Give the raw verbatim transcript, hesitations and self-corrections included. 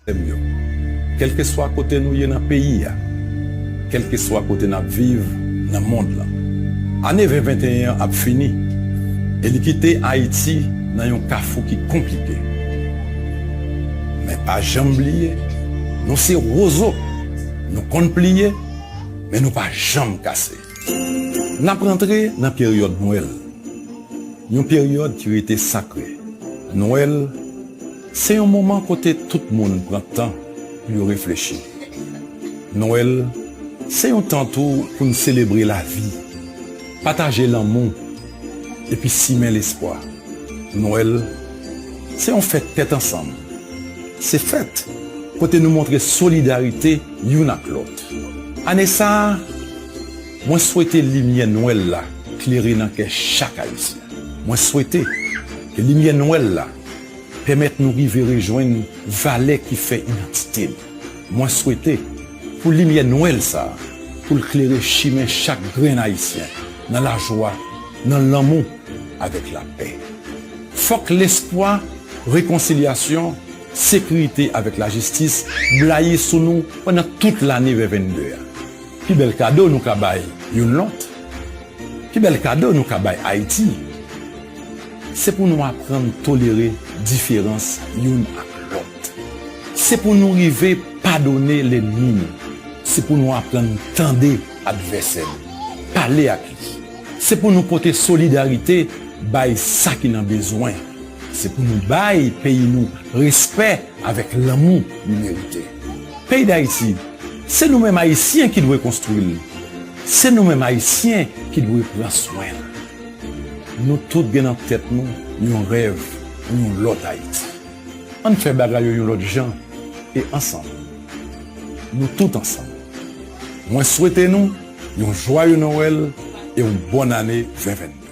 Frè m yo, kèlkeswa kote nou ye nan peyi a, kèlkeswa kote n ap viv nan mond lan, ane ven venteyen an ap fini e li kite Ayiti nan yon kafou ki konplike. Men pa janm bliye, nou se wozo, nou konn pliye, men nou pa janm kase. N ap rantre nan peryòd Nwèl, yon peryòd ki rete sakre. Nwèl se yon moman kote tout moun pran tan pou yo reflechi. Nwèl se yon tan tou pou n selebre lavi, pataje lanmou, epi simen lespwa. Nwèl se yon fèt tèt ansanm. Se fèt kote nou montre solidarite youn ak lòt. Ane sa a, mwen swete limyè Nwèl la klere nan kè chak Ayisyen. Mwen swete ke limyè Nwèl la pèmèt nou rive rejwenn valè ki fè idantite nou. Mwen swete pou limyè Nwèl sa a, pou l klere chimen chak grenn Ayisyen nan lajwa, nan lanmou, avèk lapè. Fòk lespwa, rekonsilyasyon, sekirite avèk lajistis blayi sou nou pandan tout lane ven vennde a. Pi bèl kado nou ka bay youn lòt, pi bèl kado nou ka bay Ayiti, se pou nou aprann tolere diferans youn ak lòt. Se pou nou rive padone lènmi nou. Se pou nou aprann tande advèsè nou, pale ak li. Se pou nou pote solidarite bay sa ki nan bezwen. Se pou nou bay peyi nou respè avèk lanmou li merite. Peyi Dayiti, se nou menm Ayisyen ki dwe konstwi l. Se nou menm Ayisyen ki dwe pran swen l. Nou tout gen nan tèt nou yon rèv pou yon lòt Ayiti. Ann fè bagay yo yon lòt jan e ansanm. Nou tout ansanm. Mwen swete nou yon jwaye Nwèl e yon bòn ane ven vennde.